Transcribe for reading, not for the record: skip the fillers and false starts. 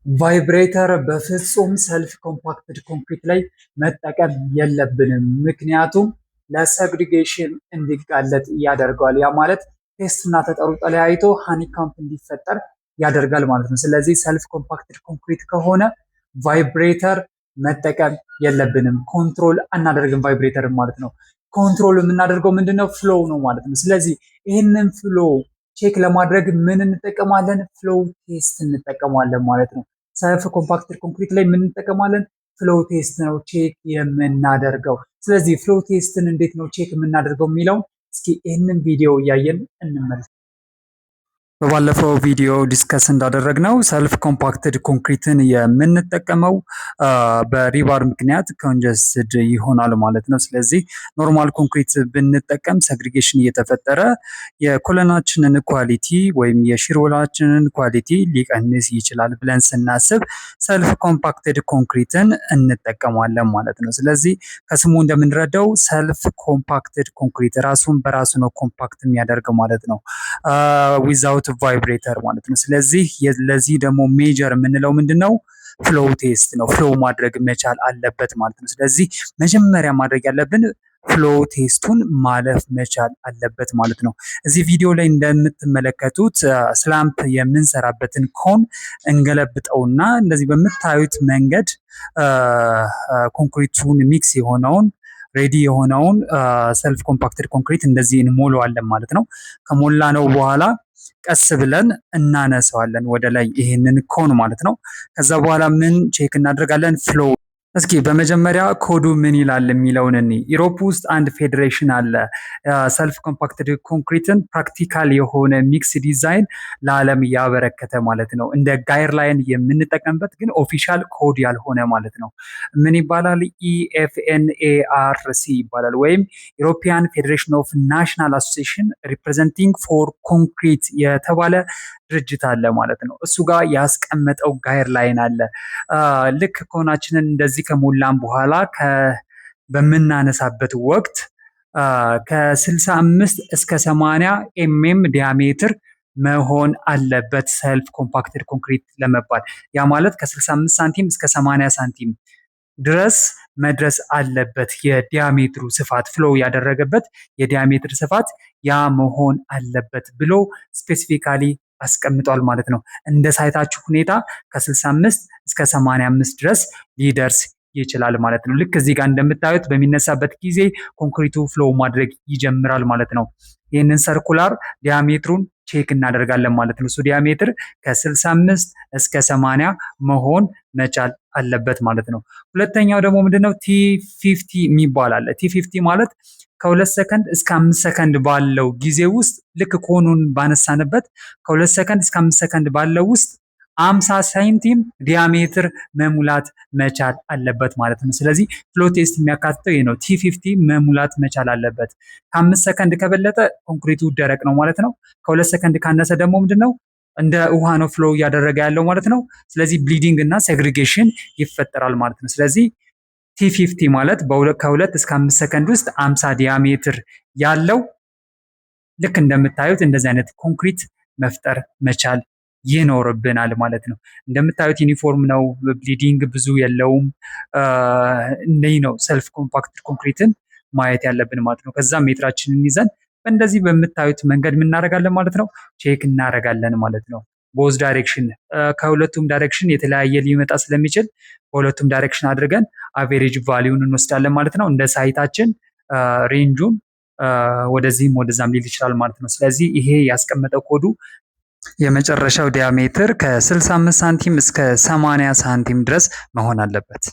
Vibrator በፍጹም self compacted concrete ላይ መጠቀም የለብንም። ምክንያቱም ለ segregation እንዲጋለጥ ያደርገዋል። ያ ማለት paste እና ጠጠሩ ተለያይቶ honeycomb እንዲፈጠር ያደርጋል ማለት ነው። ስለዚህ self compacted concrete ከሆነ vibrator መጠቀም የለብንም። Control አናደርግም vibrator ማለት ነው። Control የምናደርገው ምንድነው? Flow ነው ማለት ነው። ስለዚህ ይህንን flow check ለማድረግ ምን እንጠቀማለን? Flow test እንጠቀማለን ማለት ነው። Self compacted concrete ላይ ምን እንጠቀማለን? Flow test ነው check የምናደርገው። ስለዚህ flow test ን እንዴት ነው check የምናደርገው የሚለውን እስኪ ይህንን ቪዲዮ እያየን እንመለስ። በባለፈው ቪዲዮ discuss እንዳደረግነው self compacted concrete ን የምንጠቀመው በ rebar ምክንያት congested ይሆናል ማለት ነው። ስለዚህ normal concrete ብንጠቀም segregation እየተፈጠረ የ column ኣችንን quality ወይም የ shear wall ኣችንን quality ሊቀንስ ይችላል ብለን ስናስብ self compacted concrete ን እንጠቀማለን ማለት ነው። ስለዚህ ከስሙ እንደምንረዳው self compacted concrete ራሱን በራሱ ነው compact የሚያደርገው ማለት ነው፣ without vibrator ማለት ነው። ስለዚህ ለዚህ ደግሞ measure የምንለው ምንድን ነው? Flow test ነው። Flow ማድረግ መቻል አለበት ማለት ነው። ስለዚህ መጀመሪያ ማድረግ ያለብን flow test ኡን ማለፍ መቻል አለበት ማለት ነው። እዚህ ቪዲዮ ላይ እንደምትመለከቱት slump የምንሰራበትን cone እንገለብጠውና እንደዚህ በምታዩት መንገድ concrete ኡን mix የሆነውን፣ ready የሆነውን self compacted concrete እንደዚህ እንሞላዋለን ማለት ነው። ከሞላነው በኋላ ቀስ ብለን እናነሳዋለን ወደ ላይ ይሄንን cone ማለት ነው። ከዛ በኋላ ምን check እናደርጋለን? Flow። እስኪ በመጀመሪያ ኮዱ ምን ይላል የሚለውን እኒ Europe ውስጥ አንድ ፌዴሬሽን አለ። Self compacted concrete ን practical የሆነ mix design ለዓለም ያበረከተ ማለት ነው። እንደ guideline የምንጠቀምበት ግን official code ያልሆነ ማለት ነው። ምን ይባላል? EFNARC ይባላል። ወይም European Federation of National Association Representing for Concrete የተባለ ድርጅት አለ ማለት ነው። እሱ ጋር ያስቀመጠው guideline አለ። ልክ cone ኣችንን እንደዚህ ከሞላን በኋላ በምናነሳበት ወቅት ከ65 እስከ 80 mm diameter መሆን አለበት self compacted concrete ለመባል። ያ ማለት ከ65 ሳንቲም እስከ 80 ሳንቲም ድረስ መድረስ አለበት። የ diameter ኡ ስፋት፣ flow ያደረገበት የ diameter ስፋት ያ መሆን አለበት ብሎ specifically አስቀምጧል ማለት ነው። እንደ site ኣችሁ ሁኔታ ከ65 እስከ 85 ድረስ ሊደርስ ይችላል ማለት ነው። ልክ እዚህ ጋር እንደምታዩት በሚነሳበት ጊዜ concrete ኡ flow ማድረግ ይጀምራል ማለት ነው። ይህንን circular diameter ኡን check እናደርጋለን ማለት ነው። እሱ diameter ከ65 እስከ 80 መሆን መቻል አለበት ማለት ነው። ሁለተኛው ደግሞ ምንድነው? T 50 የሚባል አለ። T 50 ማለት ከ2 ሰከንድ እስከ 5 ሰከንድ ባለው ጊዜ ውስጥ፣ ልክ cone ኡን ባነሳንበት ከ2 ሰከንድ እስከ 5 ሰከንድ ባለው ውስጥ 50 ሳንቲም diameter መሙላት መቻል አለበት ማለት ነው። ስለዚህ flow test የሚያካትተው ይህ ነው። T 50 መሙላት መቻል አለበት። ከ5 ሰከንድ ከበለጠ ኮንክሪቱ ደረቅ ነው ማለት ነው። ከ2 ሰከንድ ካነሰ ደግሞ ምንድን ነው? እንደ ውሃ ነው flow እያደረገ ያለው ማለት ነው። ስለዚህ bleeding እና segregation ይፈጠራል ማለት ነው። ስለዚህ T 50 ማለት ከ2 እስከ 5 ሰከንድ ውስጥ 50 diameter ያለው፣ ልክ እንደምታዩት እንደዚህ አይነት ኮንክሪት መፍጠር መቻል ይኖርብናል ማለት ነው። እንደምታዩት ዩኒፎርም ነው፣ bleeding ብዙ የለውም። እንደዚህ ነው self compacted concrete ን ማየት ያለብን ማለት ነው። ከዛ ሜትራችንን ይዘን በእንደዚህ በምታዩት መንገድ ምን እናደርጋለን ማለት ነው፣ check እናደርጋለን ማለት ነው። Both direction፣ ከሁለቱም direction የተለያየ ሊመጣ ስለሚችል በሁለቱም direction አድርገን average value ን እንወስዳለን ማለት ነው። እንደ site ኣችን range ኡን ወደዚህም ወደዛም ሊል ይችላል ማለት ነው። ስለዚህ ይሄ ያስቀመጠው ኮዱ የመጨረሻው diameter ከ65 ሳንቲም እስከ 80 ሳንቲም ድረስ መሆን አለበት።